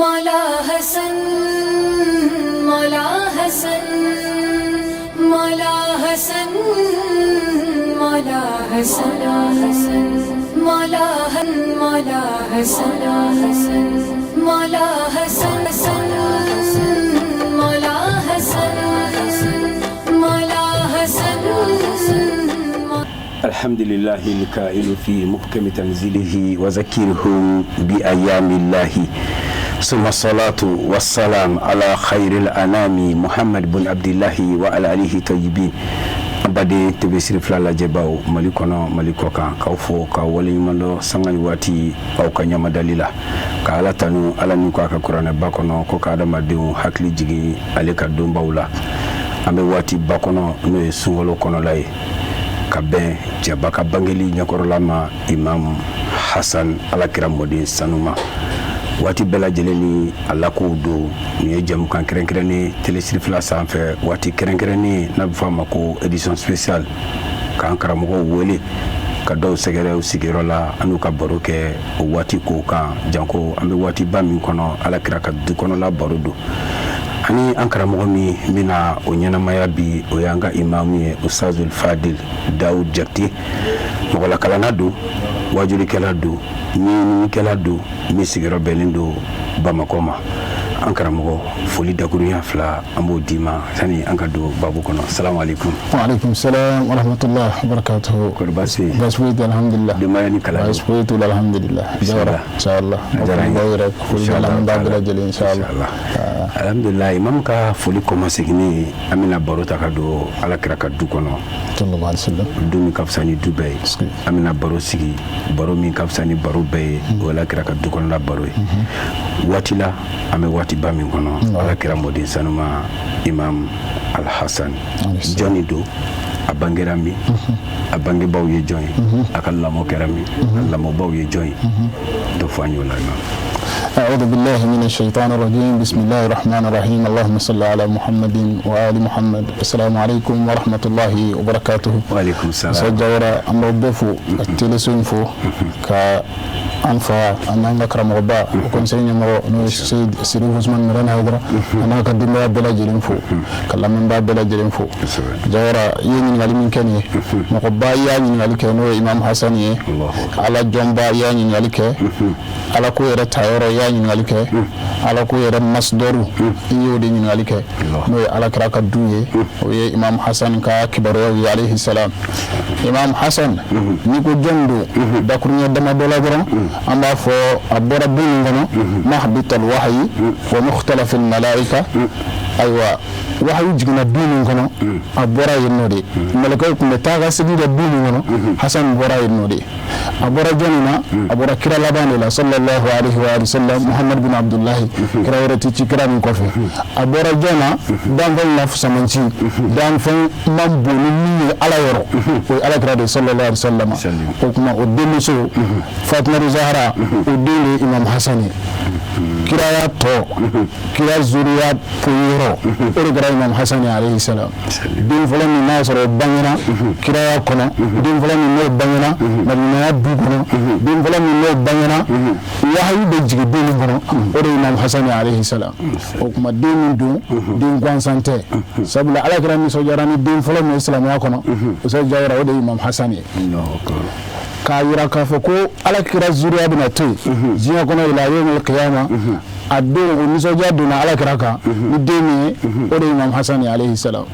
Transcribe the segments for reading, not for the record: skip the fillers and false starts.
Mola Hasan, Mola Hasan, Mola Hasan, Mola Hasan, Mola Mola Hasan, Mola Hasan, Mola Hasan, Mola Hasan. الحمد لله الكائل في محكم تنزيله وذكرهم بأيام الله ثم الصلاة والسلام على خير الأنام محمد بن عبد الله وعلى آله الطيبين. An baden TV Sirifila lajɛbaw, Mali kɔnɔ, Mali kɔ kan, k'aw fo k'aw waleɲuman dɔn sanga ni waati aw ka ɲamadali la, ka Ala tanu, Ala min ko a ka kuranɛba kɔnɔ ko ka adamadenw hakili jigin ale ka donbaw la. An bɛ waati ba kɔnɔ, n'o ye sunkalo kɔnɔla ye, ka bɛn cɛba ka bangeli ɲɛkɔrɔla ma, Imam Hasan, Alakira mɔden sanuma. Waati bɛɛ lajɛlen ni a lakow don. Nin ye jamukan kɛrɛnkɛrɛnnen Télé Sirifila sanfɛ, waati kɛrɛnkɛrɛnnen n'a bɛ fɔ a ma ko édition spéciale, k'an karamɔgɔw wele ka dɔw sɛgɛrɛ u sigiyɔrɔ la, an n'u ka baro kɛ o waati kow kan, janko an bɛ waatiba min kɔnɔ, Alakira ka du kɔnɔla baro don. Ani an karamɔgɔ min bɛna o ɲɛnamaya bi, o y'an ka imamu ye, Ustazul Fadil Dawud Jakite. Mɔgɔlakalanna don, wajulikɛla don, ɲininikɛla don, min sigiyɔrɔ bɛnnen don Bamakɔ ma. An karamɔgɔ, foli dakurunya fila an b'o d'i ma sani an ka don babu kɔnɔ. Salamu aleykum. Waaleykum salam wa rahmatullah wa barakatuhu. Kɔri baasi tɛ yen? Baasi foyi tɛ, alhamdulillah. Denbaya ni kalan? Baasi foyi t'u la, alhamdulillah. Jawara, inshallah. A diyara n ye. Aw yɛrɛ, foli b'a la, an b'a bɛɛ lajɛlen, inshallah. Alhamdulillah. Imam ka foli kɔmaseginni, an bɛna baro ta ka don Alakira ka du kɔnɔ, sallallahu alaihi wasallam, du min ka fisa ni du bɛɛ ye. An bɛna baro sigi, baro min ka fisa ni baro bɛɛ ye, o ye Alakira ka du kɔnɔla baro ye. Waati la, an bɛ waatiba min kɔnɔ, Alakira mɔden sanuma Imam Alhasan, jɔnni don? A bangera min? A bangebaw ye jɔn ye? A ka lamɔ kɛra min? A lamɔbaw ye jɔn ye? Dɔ fɔ an y'o la, imam. أعوذ بالله من الشيطان الرجيم، بسم الله الرحمن الرحيم، اللهم صل على محمد وآل محمد. السلام عليكم ورحمة الله وبركاته. Waaleykum salam. Musa Jawara, an b'aw bɛɛ fo ka teleso in fo, ka an fa an n'an ka karamɔgɔba, o conseil ɲɛmɔgɔ, n'o ye Seyid Sirif Usman Madani Hayidara, an n'a ka denbaya bɛɛ lajɛlen fo, ka lamɛnbaa bɛɛ lajɛlen fo. Jawara, i ye ɲininkali min kɛ nin ye, mɔgɔba i y'a ɲininkali kɛ, n'o ye Imam Hasan ye. Ala jɔnba i y'a ɲininkali kɛ, Ala ko yɛrɛ ta yɔrɔ i y'a ɲininkali kɛ, Ala ko yɛrɛ masdɔru i y'o de ɲininkali kɛ, n'o ye Ala kira ka du ye, o ye Imam Hasan ka kibaruyaw ye, alayhi salam. Imam Hasan, n'i ko jɔn don, dakuruɲɛ damadɔ la dɔrɔn, an b'a fɔ a bɔra du min kɔnɔ, mahbital wahayi wa mukhtalafil malaika. Ayiwa, wahayu jiginna du min kɔnɔ, a bɔra yen nɔ de. Mɛlɛkɛw tun bɛ taa ka segin kɛ du min kɔnɔ, Hasan bɔra yen nɔ de. A bɔra jɔnni na? A bɔra kira laban de la, sallallahu alaihi wa sallam, Muhammad bin Abdullahi, kira wɛrɛ tɛ ci kira min kɔfɛ. A bɔra jɔn na? Danfɛn na fusamanci, danfɛn man bon ni min ye Ala yɔrɔ, o ye Ala kira de, sallallahu alaihi wa sallam. O tuma, o denmuso Fatumata Zahara, o den de ye Imam Hasan ye. Kiraya tɔ, kira zuriya yɔrɔ, o de kɛra Imam Hasan ye, alayhi salam. Den fɔlɔ min n'a sɔrɔ o bangena kiraya kɔnɔ, den fɔlɔ min n'o bangena nabiɲumanya du kɔnɔ, den fɔlɔ min n'o bangena wahayu bɛ jigin du min kɔnɔ, o de ye Imam Hasan ye, alayhi salam. O tuma, den min don, den gansan tɛ, sabula Ala kira nisɔndiyara ni den fɔlɔ min ye silamɛya kɔnɔ, o sɛ Jawara, o de ye Imam Hasan ye, k'a yira k'a fɔ ko Ala kira zuriya bɛna to yen diɲɛ kɔnɔ ila yawmil qiyama. A don, o nisɔndiya donna Ala kira kan ni den min ye, o de ye Imam Hasan ye, alayhi salam.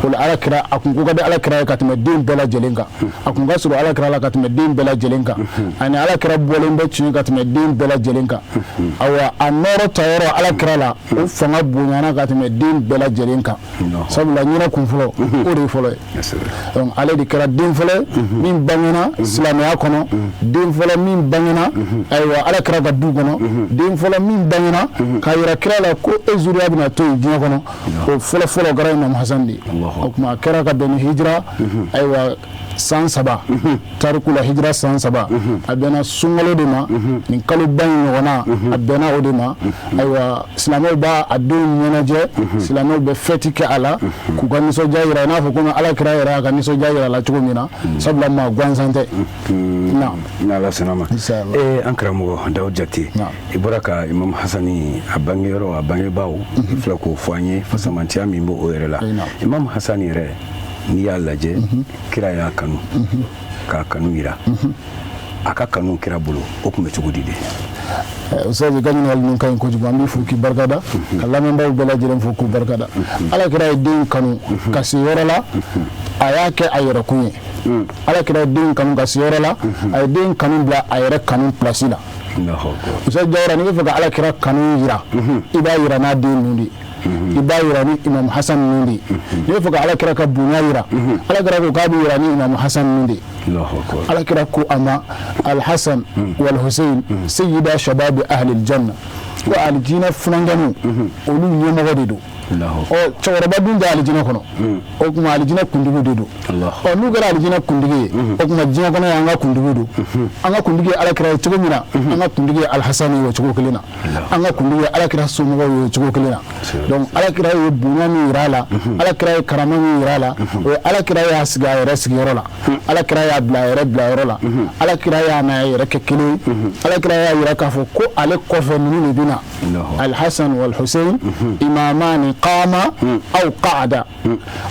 O la, Ala kira, a kun ko ka di Ala kira ye ka tɛmɛ den bɛɛ lajɛlen kan, a kun ka surun Ala kira la ka tɛmɛ den bɛɛ lajɛlen kan, ani Ala kira bɔlen bɛ tiɲɛ ka tɛmɛ den bɛɛ lajɛlen kan. Awa, a nɔrɔ tayɔrɔ Ala kira la, o fanga bonyana ka tɛmɛ den bɛɛ lajɛlen kan, sabula ɲinɛ kun fɔlɔ, o de ye fɔlɔ ye. Donc ale de kɛra den fɔlɔ min bangena silamɛya kɔnɔ, den fɔlɔ min bangena, ayiwa, Ala kira ka du kɔnɔ, den fɔlɔ min bangena k'a yira kira la ko e zuriya bɛna to yen diɲɛ kɔnɔ, o fɔlɔ fɔlɔ kɛra Imam Hasan de ye. O tuma, a kɛra ka bɛn ni hijira, ayiwa. San 3 tariku la, hijira san 3, a bɛnna sunkalo de ma. Nin kaloba in ɲɔgɔnna, a bɛnna o de ma. Ayiwa, silamɛw b'a a don ɲɛnajɛ, silamɛw bɛ fɛti kɛ a la k'u ka nisɔndiya yira, i n'a fɔ komi Ala kira yɛrɛ y'a ka nisɔndiya yira a la cogo min na, sabula maa gansan tɛ. Naam. N'Ala sɔnna ma. Inshallah. An karamɔgɔ Dawud Jakite, Naam. i bɔra ka Imam Hasani a bangeyɔrɔ, a bangebaaw, i filɛ k'o fɔ an ye, fasamantiya min b'o yɛrɛ la. Naam. Imam Hasani yɛrɛ, n'i y'a lajɛ, kira y'a kanu k'a kanu yira. A ka kanu kira bolo, o tun bɛ cogo di de? Ustaz, i ka ɲininkali ninnu ka ɲi kojugu. An b'i fo k'i barikada, ka lamɛnbaaw bɛɛ lajɛlen fo k'u barikada. Ala kira ye den kanu ka se yɔrɔ la, a y'a kɛ a yɛrɛkun ye. Ala kira ye den kanu ka se yɔrɔ la, a ye den kanu bila a yɛrɛ kanu place la. Allahu akbar. Ustaz Jawara, n'i bɛ fɛ ka ala kira kanu yira, i b'a yira n'a den ninnu de ye, i b'a yira ni Imam Hasan ninnu de ye. N'i bɛ fɛ ka ala kira ka bonya yira, ala kira ko k'a bɛ yira ni Imam Hasan ninnu de ye. Allahu akbar. Ala kira ko a ma: "Alhasan wal Hussein sayyida shababi ahli aljanna", ko alijinɛ funankɛninw, olu ɲɛmɔgɔ de don. Allahu Ɔ, cɛkɔrɔba dun tɛ alijinɛ kɔnɔ, o tuma alijinɛ kuntigi de don. Allahu. Ɔ, n'u kɛra alijinɛ kuntigi ye, o tuma diɲɛ kɔnɔ yan, an ka kuntigi don. An ka kuntigi ye ala kira ye cogo min na, an ka kuntigi ye Alhassan ye o cogo kelen na, an ka kuntigi ye ala kira somɔgɔw ye o cogo kelen na. Donc ala kira ye bonya min yira a la, ala kira ye karama min yira a la, o ye ala kira y'a sigi a yɛrɛ sigiyɔrɔ la, ala kira y'a bila a yɛrɛ bilayɔrɔ la, ala kira y'a n'a yɛrɛ kɛ kelen ye. Ala kira y'a yira k'a fɔ ko ale kɔfɛ, ninnu de bɛ na. Allahu. Alhassan wal Hussein imamani qama aw qa'ada.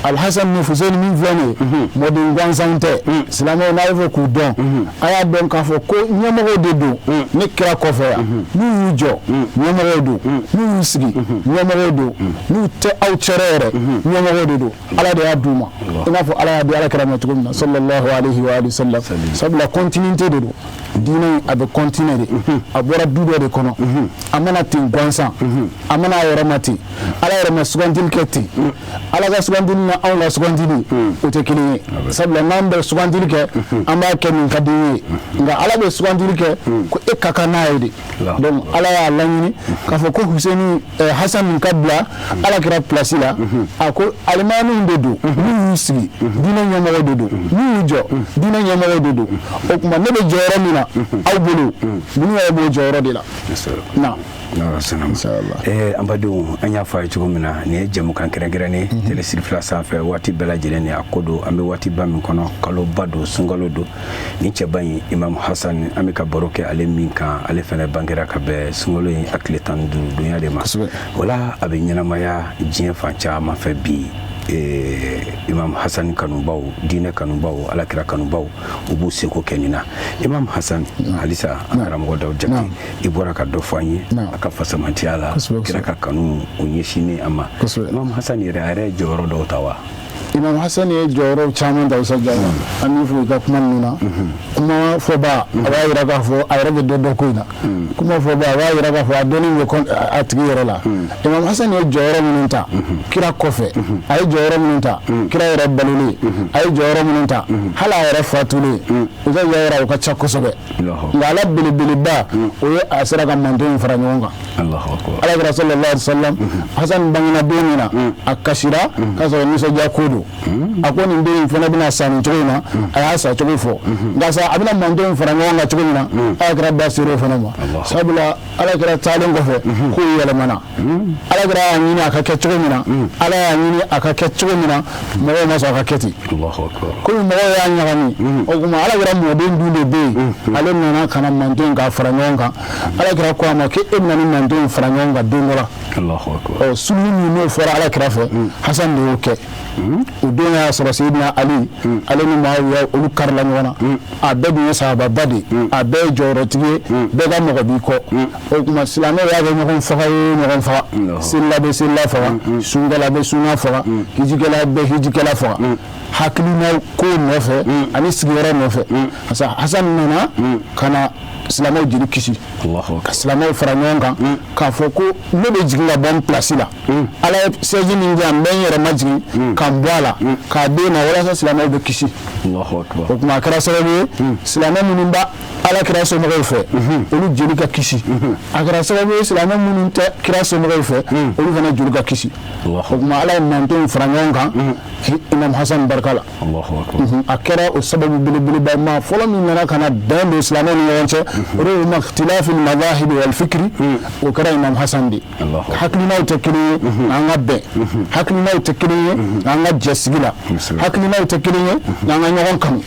Alhassan ni Hussein min filɛ nin ye, mɔden gansanw tɛ. Silamɛw, n'a bɛ fɛ k'u dɔn, a y'a dɔn k'a fɔ ko ɲɛmɔgɔw de don ne kira kɔfɛ yan. N'u y'u jɔ, ɲɛmɔgɔw don. N'u y'u sigi, ɲɛmɔgɔw don. N'u tɛ aw cɛrɛ yɛrɛ, ɲɛmɔgɔw de don. Ala de y'a d'u ma, i n'a fɔ Ala y'a di ala kira ma cogo min na, sallallahu alayhi wa alihi sallam. Sabula continuité de don. Diinɛ in, a bɛ continuer de. A bɔra du dɔ de kɔnɔ, a mana ten gansan, a mana a yɛrɛ ma ten. Ala yɛrɛ ma sugandili kɛ ten. Ala ka sugandili ni anw ka sugandili, o tɛ kelen ye, sabula n'an bɛ sugandili kɛ, an b'a kɛ min ka di n ye, nka Ala bɛ sugandili kɛ ko e ka kan n'a ye de. Donc Ala y'a laɲini k'a fɔ ko Huseni, Hasan nin ka bila ala kira place la. A ko alimamiw de don. N'u y'u sigi, diinɛ ɲɛmɔgɔ de don. N'u y'u jɔ, diinɛ ɲɛmɔgɔ de don. O tuma ne bɛ jɔyɔrɔ min na aw bolo, ninnu yɛrɛ b'o jɔyɔrɔ de la. Naam. N'Ala sɔnna ma. Inshallah. An badenw, an y'a fɔ a ye cogo min na, nin ye jɛmukan kɛrɛnkɛrɛnnen télé Sirifila sanfɛ waati bɛɛ lajɛlen. Ni a ko don, an bɛ waatiba min kɔnɔ, kaloba don, sunkalo don. Ni cɛba in, Imam Hasan, an bɛ ka baro kɛ ale min kan, ale fɛnɛ bangera ka bɛn sunkalo in a tile 15 donya de ma. O la, a bɛ ɲɛnamaya diɲɛ fan caman fɛ bi. Imam Hasan kanubaw, diinɛ kanubaw, alakira kanubaw, u b'u seko kɛ nin na. Imam Hasan, halisa an karamɔgɔ Dawud Jakite, i bɔra ka dɔ fɔ an ye a ka fasamantiya la, kira ka kanu o ɲɛsinnen a ma. Imam Hasan yɛrɛ, a yɛrɛ ye jɔyɔrɔ dɔw ta wa? Imam Hassan ye jɔyɔrɔ caman ta. Ustaz Jawara, an b'i fo i ka kuma ninnu na. Kuma fɔba, a b'a yira k'a fɔ a yɛrɛ bɛ dɔ dɔn ko in na. Kuma fɔba, a b'a yira k'a fɔ a dɔnni bɛ a tigi yɛrɛ la. Imam Hassan ye jɔyɔrɔ minnu ta kira kɔfɛ, a ye jɔyɔrɔ minnu ta kira yɛrɛ balolen, a ye jɔyɔrɔ minnu ta hali a yɛrɛ fatulen, Ustaz Jawara, o ka ca kosɛbɛ. Nka ala belebeleba, o ye a sera ka manton in fara ɲɔgɔn kan. Allahu akbar. Ala kira sallallahu alaihi wasallam, Hasan bangena don min na, a kasira k'a sɔrɔ nisɔndiya ko don. A ko nin den in fana bɛna sa nin cogo in na. A y'a sa cogo fɔ, nka sa a bɛna manton in fara ɲɔgɔn kan cogo min na, ala kira da ser'o fana ma, sabula ala kira taalen kɔfɛ, kow yɛlɛmana. Ala kira y'a ɲini a ka kɛ cogo min na, Ala y'a ɲini a ka kɛ cogo min na, mɔgɔw ma sɔn a ka kɛ ten. Allahu akbar. Komi mɔgɔw y'a ɲagami, o tuma ala kira mɔden dun de bɛ yen. Ale nana ka na manton in k'a fara ɲɔgɔn kan. Ala kira ko a ma k'e bɛna ni manton in fara ɲɔgɔn kan don dɔ la. Allahu akbar. Ɔ, sulhu min n'o fɔra ala kira fɛ, Hasan de y'o kɛ. O don y'a sɔrɔ Seyidina Ali, ale ni Muawiya, olu karila ɲɔgɔn na. A bɛɛ dun ye sahababa de ye, a bɛɛ ye jɔyɔrɔtigi ye, bɛɛ ka mɔgɔ b'i kɔ. O tuma silamɛw y'a kɛ ɲɔgɔn faga ye, ɲɔgɔn faga. Selila bɛ selila faga, sunkɛla bɛ sunna faga, hijikɛla bɛ hijikɛla faga, hakilina ko nɔfɛ ani sigiyɔrɔ nɔfɛ. Parce que Hasan nana ka na silamɛw jeli kisi, Allahu akbar. ka silamɛw fara ɲɔgɔn kan k'a fɔ ko ne bɛ jigin ka bɔ n place la. Ala ye siège min di yan, n bɛ n yɛrɛ majigin ka n bɔ a la k'a d'e ma, walasa silamɛw bɛ kisi. Allahu akbar. O tuma a kɛra sababu ye, silamɛ minnu b'a Ala kira somɔgɔw fɛ, olu jeli ka kisi. A kɛra sababu ye, silamɛ minnu tɛ kira somɔgɔw fɛ, olu fana joli ka kisi. O tuma, Ala ye mantonw fara ɲɔgɔn kan Imam Hasan barika la. A kɛra o sababu belebeleba. Maa fɔlɔ min nana ka na bɛn don silamɛw ni ɲɔgɔn cɛ, o de ye اختلاف المذاهب والفكر, o kɛra Imam Hasan de. Hakilinaw tɛ kelen ye, an ka bɛn. Hakilinaw tɛ kelen ye, an ka jɛ sigi la. Hakilinaw tɛ kelen ye, an ka ɲɔgɔn kanu.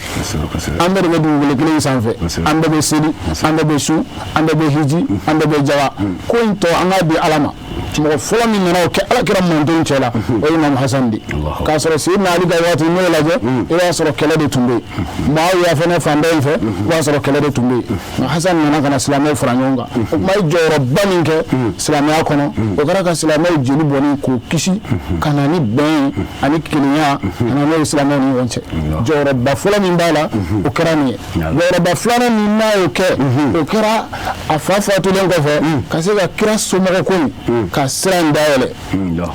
An bɛɛ de bɛ dugukolo kelen sanfɛ, an bɛɛ bɛ seli, an bɛɛ bɛ sun, an bɛɛ bɛ hiji, an bɛɛ bɛ jaga. Ko in tɔ, an k'a di Ala ma. Mɔgɔ fɔlɔ min nana o kɛ Ala kira mantonw cɛ la, o ye Imam Hasan de. K'a sɔrɔ Seydina Ali ka waati, n'o lajɛ, i b'a sɔrɔ kɛlɛ de tun bɛ yen. Muawiya fɛnɛ fan dɔ in fɛ, i b'a sɔrɔ kɛlɛ de tun bɛ yen. Nka Hasan nana ka na silamɛw fara ɲɔgɔn kan. O tuma, ye jɔyɔrɔba min kɛ silamɛya kɔnɔ, o kɛra ka silamɛw jeli bɔnni k'o kisi, ka na ni bɛn ye ani kelenya, ka na n'o ye silamɛw ni ɲɔgɔn cɛ. Jɔyɔrɔba fɔlɔ min b'a la, o kɛra nin ye. Jɔyɔrɔba filanan min n'a y'o kɛ, o kɛra a fa fatulen kɔfɛ, ka se ka kira somɔgɔ ko in ka sira in dayɛlɛ,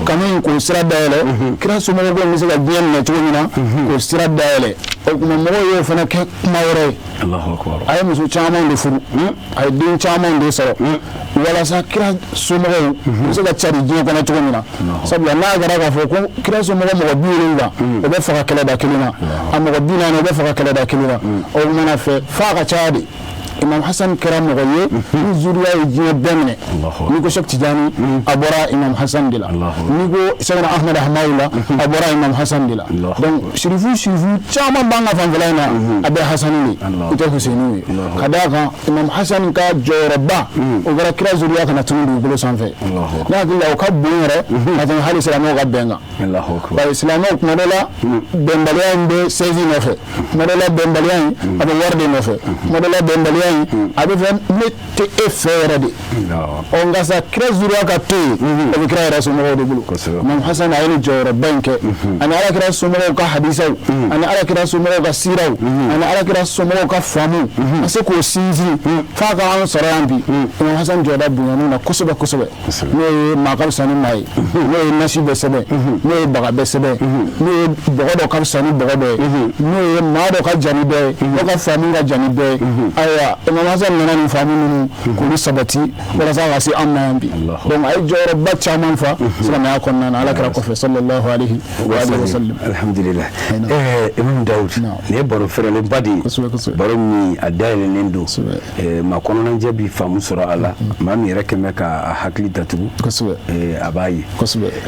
kanu in k'o sira dayɛlɛ, kira somɔgɔ ko in bɛ se ka diɲɛ minɛ cogo min na, k'o sira dayɛlɛ. O tuma, mɔgɔw y'o fana kɛ kuma wɛrɛ ye. A ye muso caman de furu, a ye den caman de sɔrɔ, walasa kira somɔgɔw bɛ se ka cari diɲɛ kɔnɔ cogo min na. Sabula n'a kɛra k'a fɔ ko kira somɔgɔ mɔgɔ 70, o bɛ faga kɛlɛda kelen na, a mɔgɔ 40, o bɛ faga kɛlɛda kelen na, o mana fɛ f'a ka caya de. Imam Hassan kɛra mɔgɔ ye ni zuriya ye diɲɛ bɛɛ minɛ. N'i ko Cheikh Tijani, a bɔra Imam Hassan de la. N'i ko Cheikh Ahmed Hamawula, a bɔra Imam Hassan de la. Donc sirifu sirifu caman b'an ka fanfɛla in na, a bɛ Hasani de, o tɛ Hussein ye. Ka d'a kan, Imam Hassan ka jɔyɔrɔba, o kɛra kira zuriya kana tunu dugukolo sanfɛ. Ne hakili la, o ka bon yɛrɛ ka tɛmɛ hali silamɛw ka bɛn kan. Bari silamɛw, tuma dɔ la, bɛnbaliya in bɛ sɛzi nɔfɛ, tuma dɔ la, bɛnbaliya in a bɛ wari de nɔfɛ, tuma dɔ la, bɛnbaliya in a bɛ fɛ ne tɛ e fɛ yɛrɛ de. Ɔ, nka sa, kira zuriya ka to yen, o bɛ kira yɛrɛ somɔgɔw de bolo. Imam Hasan a ye nin jɔyɔrɔba in kɛ, ani Ala kira somɔgɔw ka hadisaw, ani Ala kira somɔgɔw ka siraw, ani Ala kira somɔgɔw ka faamu, ka se k'o sinsin f'a ka an sɔrɔ yan bi. Imam Hasan jɔda bonyana na kosɛbɛ kosɛbɛ. N'o ye maa ka fisa ni maa ye, n'o ye nasi bɛ sɛbɛn, n'o ye baga bɛ sɛbɛn, n'o ye bɔgɔ dɔ ka fisa ni bɔgɔ dɔ ye, n'o ye maa dɔ ka jan ni dɔ ye, dɔ ka faamu ka jan ni dɔ ye. Ayiwa, Imam Hasan nana nin faamu ninnu k'olu sabati walasa ka se an ma yan bi. Donc a ye jɔyɔrɔba caman fa silamɛya kɔnɔna na, Ala kira kɔfɛ, صلى الله عليه وسلم. Alhamdulillah. Imam Dawud, nin ye baro fɛrɛlenba de ye, baro min a dayɛlɛnnen don. Maa kɔnɔnajɛ bi faamu sɔrɔ a la, maa min yɛrɛ kɛmɛ ka hakili datugu, a b'a ye.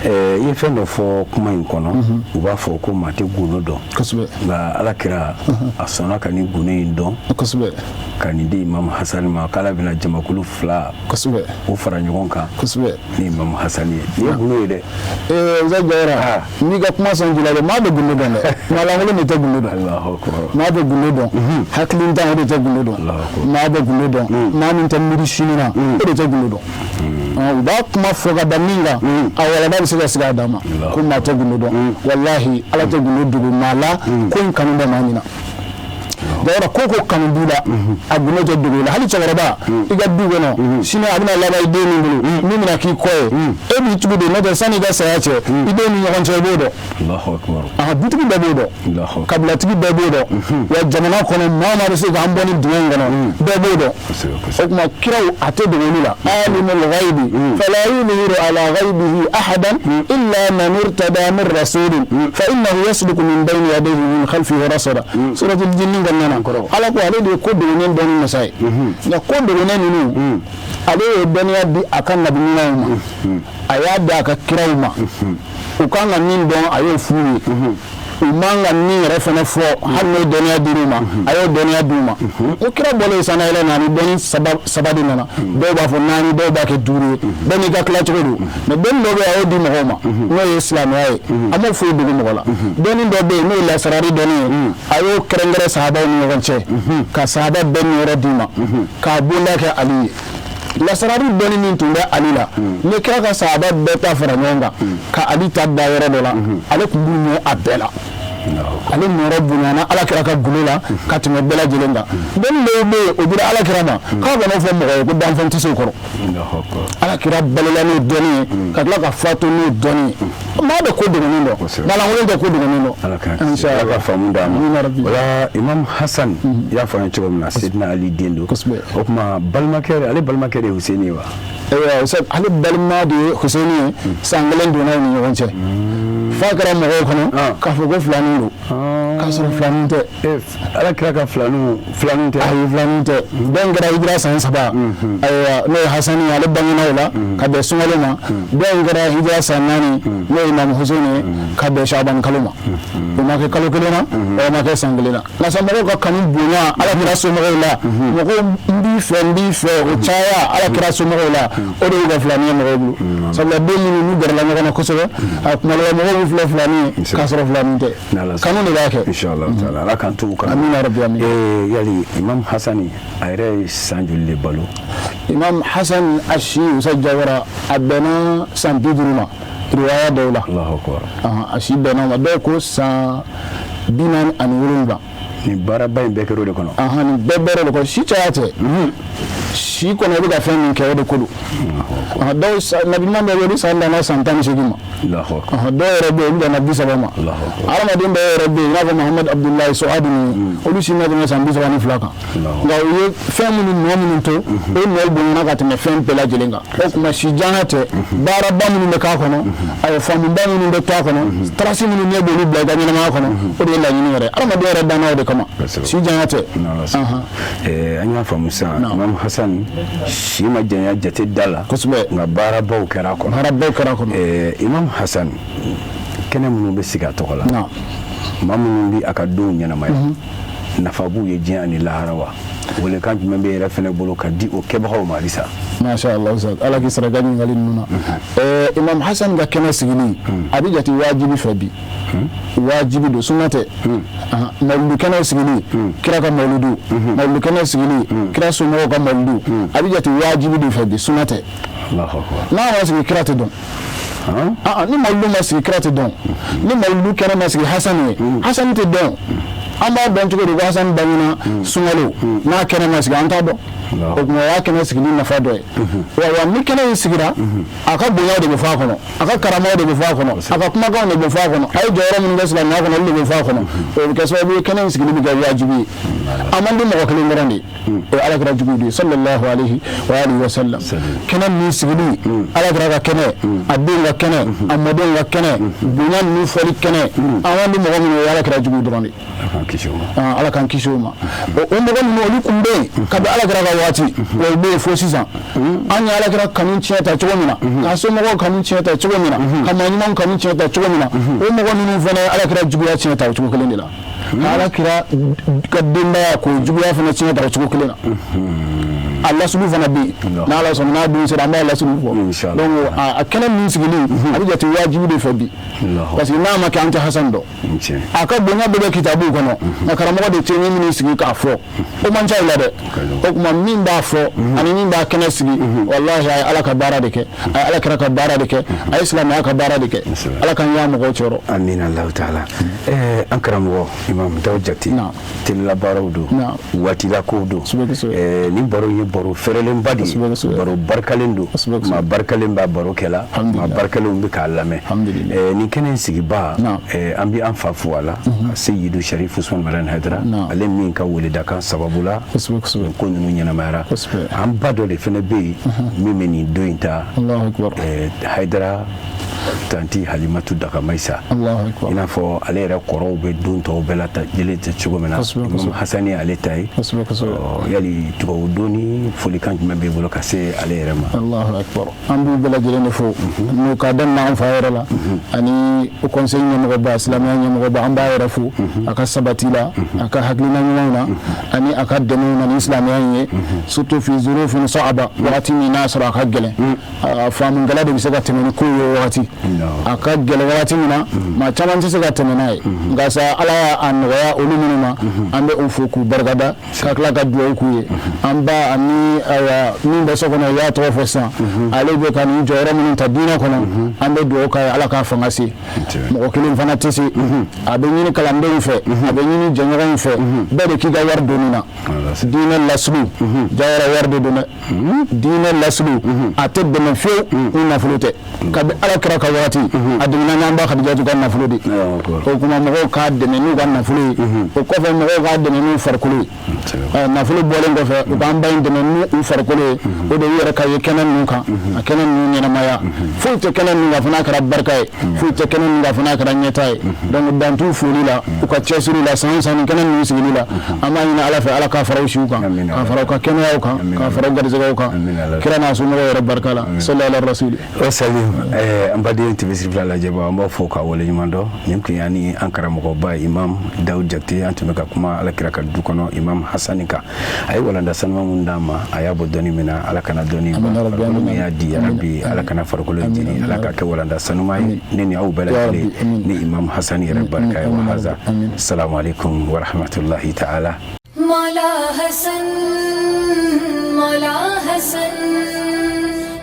I ye fɛn dɔ fɔ kuma in kɔnɔ, u b'a fɔ ko maa tɛ gundo dɔn, nka Ala kira a sɔnna ka nin gundo in dɔn ka nin di Imam Hasani ma, k'Ala bɛna jamakulu fila o fara ɲɔgɔn kan ni Imam Hasani ye. Nin ye gundo ye dɛ. Ee, Jawara, n'i ka kuma sɔn ji la dɛ, maa bɛ gundo dɔn dɛ. Maa lankolon de tɛ gundo dɔn. Maa bɛ gundo dɔn, hakilintan, o de tɛ gundo dɔn. Maa bɛ gundo dɔn, maa min tɛ miiri sini na, o de tɛ gundo dɔn. U b'a kuma fɔ ka da min kan, a walanda bɛ se ka sigi a dan ma ko maa tɛ gundo dɔn. Walahi, Ala tɛ gundo dogo maa la. Ko in kanu bɛ maa min na, Jawara, ko kanu b'i la, a gundo tɛ dogo i la. Hali cɛkɔrɔba, i ka du kɔnɔ, sini a bɛna laban i den min bolo, min bɛna k'i kɔ ye, e b'i tugu de. N'o tɛ, sanni i ka saya cɛ, i den ni ɲɔgɔn cɛ, i b'o dɔn. A ka dutigi bɛɛ b'o dɔn, kabilatigi bɛɛ b'o dɔn, wa jamana kɔnɔ, maa o maa bɛ se k'an bɔ ni dingɛ in kɔnɔ, bɛɛ b'o dɔn. O tuma, kiraw, a tɛ dogo olu la. عالم الغيب فلا يظهر على غيبه أحدا إلا من ارتضى من رسول فإنه يسلك من بين يديه ومن خلفه رصدا. سورة الجن kɔnɔna na, Ala ko ale de ye ko dogonnen dɔnni masa ye. Nka ko dogonnen ninnu, ale ye dɔnniya di a ka nabi ɲumanw ma, a y'a di a ka kiraw ma. U kan ka min dɔn, a y'o f'u ye. U man ka min yɛrɛ fana fɔ, hali n'o dɔnniya dir'u ma, a y'o dɔnniya d'u ma. Ko kira bɔlen sanayɛlɛ na, ni dɔnni saba de nana. Dɔw b'a fɔ naani, dɔw b'a kɛ duuru ye, bɛɛ n'i ka tila cogo don. Mais dɔnni dɔ bɛ yen, a y'o di mɔgɔw ma, n'o ye silamɛya ye, a m'o foyi dogo mɔgɔ la. Dɔnni dɔ bɛ yen, n'o ye lasarari dɔnni ye, a y'o kɛrɛnkɛrɛn sahabaw ni ɲɔgɔn cɛ, ka sahaba bɛɛ niyɔrɔ d'i ma, k'a bonda kɛ Ali ye. Lasarari dɔnni min tun bɛ Ali la, ni kira ka sahaba bɛɛ ta fara ɲɔgɔn kan ka Ali ta da yɔrɔ dɔ la, ale tun b'u ɲɛ a bɛɛ la. Ale niyɔrɔ bonyana ala kira ka gundo la ka tɛmɛ bɛɛ lajɛlen kan. Dɔnni dɔw bɛ yen, o dira ala kira ma k'a kana fɔ mɔgɔ ye ko danfɛn tɛ se o kɔrɔ. Ala kira balola n'o dɔnni ye ka tila ka fatu n'o dɔnni ye. Maa bɛ ko dogolen dɔn, maalankolon tɛ ko dogolen dɔn. Ala ka faamu d'a ma. O la, Imam Hasan, i y'a fɔ an ye cogo min na, Sedina Ali den don. O tuma balimakɛ, ale balimakɛ de ye Huseni ye wa? Ayiwa, ale balima de ye Huseni ye. San kelen donna u ni ɲɔgɔn cɛ f'a kɛra mɔgɔw kɔnɔ k'a fɔ ko filanin don, k'a sɔrɔ filanin tɛ. Ala kira ka filaninw, filanin tɛ? Ayi, filanin tɛ. Dɔ in kɛra hijira san 3, ayiwa, n'o ye Hasani ye, ale bangena o la ka bɛn sunkalo ma. Dɔ in kɛra hijira san 4, n'o ye Imam Huseni ye, ka bɛn Shaban kalo ma. O ma kɛ kalo kelen na, o ma kɛ san kelen na. Nka sa, mɔgɔw ka kanu bonya ala kira somɔgɔw la, mɔgɔw n b'i fɛ, n b'i fɛ, o caya ala kira somɔgɔw la, o de y'u ka filanin ye mɔgɔw bolo. Sabula den minnu n'u gɛrɛla ɲɔgɔn na kosɛbɛ, a kuma dɔ la mɔgɔw b'u filɛ filanin ye k'a sɔrɔ filanin tɛ. Kanu de b'a kɛ. Inshallah taala, Ala k'an to u kan. Amina rabbi, amin. Yali Imam Hasani, a yɛrɛ ye san joli de balo? Imam Hasan a si, Usa Jawara, a bɛnna san 50 ma riwaya dɔw la. Allahu akbar. A si bɛnna o ma. Dɔw ko san 47. Nin baaraba in bɛɛ kɛra o de kɔnɔ? Ahan, nin bɛɛ bɛrɛ de kɔnɔ. Si caya tɛ, si kɔnɔ i bɛ ka fɛn min kɛ, o de ko don. Dɔw, nabi ɲuman dɔw bɛ yen, olu san danna san 18 ma. Dɔw yɛrɛ bɛ yen, olu danna 30 ma. Hadamaden dɔw yɛrɛ bɛ yen, i n'a fɔ Mahamadu Abudulayi Suwadu ninnu, olu si ma tɛmɛ san 32 kan. Nka u ye fɛn minnu, nɔ minnu to, o nɔ bonyana ka tɛmɛ fɛn bɛɛ lajɛlen kan. O tuma si janya tɛ, baaraba minnu bɛ k'a kɔnɔ, ayiwa, faamuba minnu bɛ to a kɔnɔ, trace minnu ɲɛ b'olu bila i ka ɲɛnamaya kɔnɔ, o de ye laɲini yɛrɛ. Hadamaden yɛrɛ danna o de kama, si janya tɛ. An y'a faamu sisan, Imam Hasan si ma janya jate da la nka baarabaw kɛra a kɔnɔ. Baarabaw kɛra a kɔnɔ. Imam Hasan, kɛnɛ minnu bɛ sigi a tɔgɔ la, maa minnu bɛ a ka donw ɲɛnamaya, nafa b'u ye diɲɛ ani lahara wa? Welekan jumɛn bɛ yɛrɛ fɛnɛ bolo ka di o kɛbagaw ma halisa? Masha Allah, Ustaz, Ala k'i sara i ka ɲininkali ninnu na. Imam Hasan ka kɛnɛ sigili, a bɛ jate wajibi fɛ bi, wajibi don, sunna tɛ. Mawuludu kɛnɛ sigili, kira ka mawuludu, mawuludu kɛnɛ sigili, kira somɔgɔw ka mawuludu, a bɛ jate wajibi de fɛ bi, sunna tɛ. N'a ma sigi, kira tɛ dɔn. Ni mawuludu ma sigi, kira tɛ dɔn. Ni mawuludu kɛnɛ ma sigi Hasan ye, Hasan tɛ dɔn. An b'a dɔn cogo di ko Hasan bangena sunkalo? N'a kɛnɛ ma sigi, an t'a dɔn. O tuma o y'a kɛnɛ sigili nafa dɔ ye. Wa ni kɛnɛ in sigira, a ka bonya de bɛ fɔ a kɔnɔ, a ka karamaw de bɛ fɔ a kɔnɔ, a ka kumakanw de bɛ fɔ a kɔnɔ, a ye jɔyɔrɔ minnu kɛ silamɛya kɔnɔ, olu de bɛ fɔ a kɔnɔ. O bɛ kɛ sababu ye kɛnɛ in sigili bɛ kɛ wajibi ye. A man di mɔgɔ kelen dɔrɔn de ye, o ye alakira juguw de ye, sallallahu alayhi wa alihi wa sallam. Kɛnɛ min sigili, alakira ka kɛnɛ, a denw ka kɛnɛ, a mɔdenw ka kɛnɛ, bonya ninnu fɔli kɛnɛ, a man di mɔgɔ minnu ye, o ye alakira juguw dɔrɔn de ye. Ala k'an kisi o ma. O mɔgɔ ninnu, olu tun bɛ yen kabi alakira ka waati, wa u bɛ yen fo sisan. An ye alakira kanu tiɲɛ ta cogo min na, k'a somɔgɔw kanu tiɲɛ ta cogo min na, ka maa ɲumanw kanu tiɲɛ ta cogo min na, o mɔgɔ ninnu fana ye alakira juguya tiɲɛ ta o cogo kelen de la, ka alakira ka denbaya k'o juguya fana tiɲɛ ta o cogo kelen na. A lasulu fana bɛ yen, n'Ala sɔnna, n'a dun sera, an b'a lasulu fɔ. Donc a kɛnɛ min sigili, a bɛ jate wajibi de fɛ bi, parce que n'a ma kɛ, an tɛ Hasan dɔn. A ka bonya bɛɛ bɛ kitabuw kɔnɔ, nka karamɔgɔ de tɛ min sigi k'a fɔ, o man ca o la dɛ. O tuma min b'a fɔ ani min b'a kɛnɛ sigi, walahi, a ye Ala ka baara de kɛ, a ye Ala kira ka baara de kɛ, a ye silamɛya ka baara de kɛ. Ala k'an y'a mɔgɔw cɛrɔ. Amina Allahu taala. An karamɔgɔ Imam Dawu Jakite, telila baaraw don, waatila kow don. Nin baro ye baro fɛrɛlenba de ye, baro barikalen don, maa barikalen b'a baro kɛla, maa barikalenw bɛ k'a lamɛn. Nin kɛnɛ in sigiba, an bɛ an fa fo a la, Seyidu Sharif Usman Madani Hayidara, ale min ka weledakan sababu la ko ninnu ɲɛnamayara. An ba dɔ de fana bɛ yen min bɛ nin don in ta, Hayidara tanti Halimatu Daga Mayisa, i n'a fɔ ale yɛrɛ kɔrɔw bɛ don tɔw bɛɛ la jɛlen tɛ cogo min na, Imam Hasani ale ta ye. Yali dugawu don ni folikan jumɛn b'i bolo ka se ale yɛrɛ ma? Allahu akbar, an b'u bɛɛ lajɛlen de fo, n'u ka daminɛ an fa yɛrɛ la ani o conseil ɲɛmɔgɔba, silamɛya ɲɛmɔgɔba. An b'a yɛrɛ fo a ka sabati la, a ka hakilina ɲumanw na ani a ka dɛmɛw na ni silamɛya in ye, surtout fi zurufin sa'aba, wagati min n'a sɔrɔ a ka gɛlɛn, faamukɛla de bɛ se ka tɛmɛ ni kow ye o wagati. A ka gɛlɛn wagati min na, maa caman tɛ se ka tɛmɛ n'a ye, nka sa Ala y'a nɔgɔya olu minnu ma, an bɛ u fo k'u barikada, ka tila ka dugawu k'u ye. An ba ani ayiwa min bɛ so kɔnɔ, i y'a tɔgɔ fɔ sisan, ale bɛ ka nin jɔyɔrɔ minnu ta diinɛ kɔnɔ, an bɛ dugawu k'a ye, Ala k'a fanga se. Mɔgɔ kelen fana tɛ se. A bɛ ɲini kalandenw fɛ, a bɛ ɲini jɛɲɔgɔnw fɛ, bɛɛ de k'i ka wari don nin na. Diinɛ lasulu jayara, wari de don dɛ. Diinɛ lasulu a tɛ dɛmɛ fiyewu ni nafolo tɛ. Kabi Ala kira ka waati, a dɛmɛna n'an ba Kadijatu ka nafolo de. O tuma mɔgɔw k'a dɛmɛ n'u ka nafolo ye, o kɔfɛ mɔgɔw k'a dɛmɛ n'u farikolo ye. Nafolo bɔlen kɔfɛ, u k'an ba in dɛmɛ n'u farikolo ye. O de y'u yɛrɛ ka ye kɛnɛ ninnu kan, a kɛnɛ ninnu ɲɛnamaya. Foyi tɛ kɛnɛ ninnu kan fo n'a kɛra barika ye, foyi tɛ kɛnɛ ninnu kan fo n'a kɛra ɲɛta ye. Donc dan t'u foli la, u ka cɛsiri la, san san nin kɛnɛ ninnu sigili la. An b'a ɲini Ala fɛ, Ala k'a fara u siw kan, k'a fara u ka kɛnɛyaw kan, k'a fara u garisɛgɛw kan, kira n'a somɔgɔw yɛrɛ barika la. Sɔli ala rasuli. O Salim, an baden TV Sirifila lajɛbaw, an b'aw fo k'a waleɲuman dɔn. Nin tun y'an ni an karamɔgɔba Imam Dawud Jakite, an tun bɛ ka kuma Ala kira ka du kɔnɔ Imam Hasani kan. A ye walanda sanuma mun d'an ma, a y'a bɔ dɔnni min na, Ala kana dɔnni ban. Farikolo min y'a di, yarabi Ala kana farikolo in jeni, Ala ka kɛ walanda sanuma ye ne ni aw bɛɛ lajɛlen ni Imam Hasani yɛrɛ barika ye. Wa haza, salamu alaikum wa rahmatullahi ta'ala. Mola Hasan, Mola Hasan,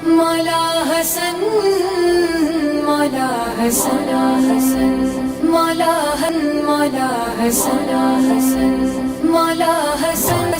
Mola Hasan, Mola Hasan, Mola Hasan, Mola Hasan, Mola Hasan.